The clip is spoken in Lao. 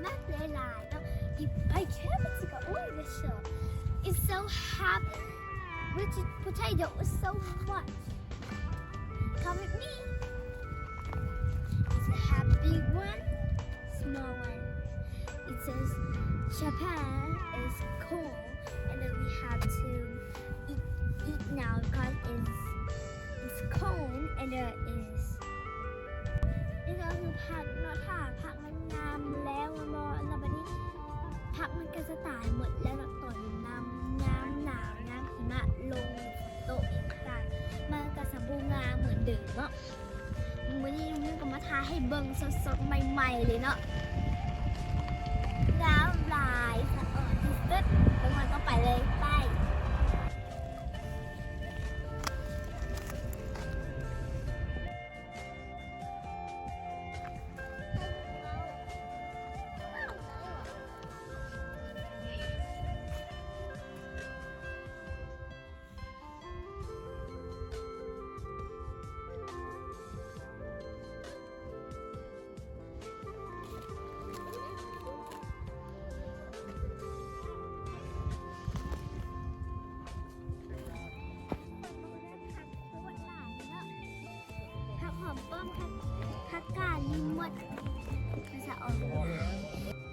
ມັກຫຼາຍໆເນາະ. If I can, it's like, oh, this show is so happy. Which potato is so much. Come with me. It's a happy one, small one. It says Japan is cold, and then we have to eat, eat now because it's, it's cold, and there is ນີ້ກໍຄືຜັກເນາະ ຖ້າຜັກມັນງາມແລ້ວແມ່ນບໍ່ ແລ້ວບັດນີ້ຜັກມັນກໍຈະຕາຍໝົດແລ້ວເນາະ ຕອນຍາມ ຍາມໜາວ ຍາມຫິມະລົງ ໂຕະອີກກະ ມັນກໍຈະບໍ່ງາມເໝືອນເດີມເນາະ. ມື້ນີ້ລຸງນຸ່ນກໍມາຖ່າຍໃຫ້ເບິ່ງສົດໆໃໝ່ໆເລີຍເນາະ ງາມຫຼາຍ ສະອອນທີ່ສຸດ. ເບິ່ງຕອນຕໍ່ໄປເລີຍ ໄປ. ຜັກຫອມປ້ອມ ຜັກ ຜັກກາດນີ້ໝົດ ມັນສະອອນຫຼາຍ.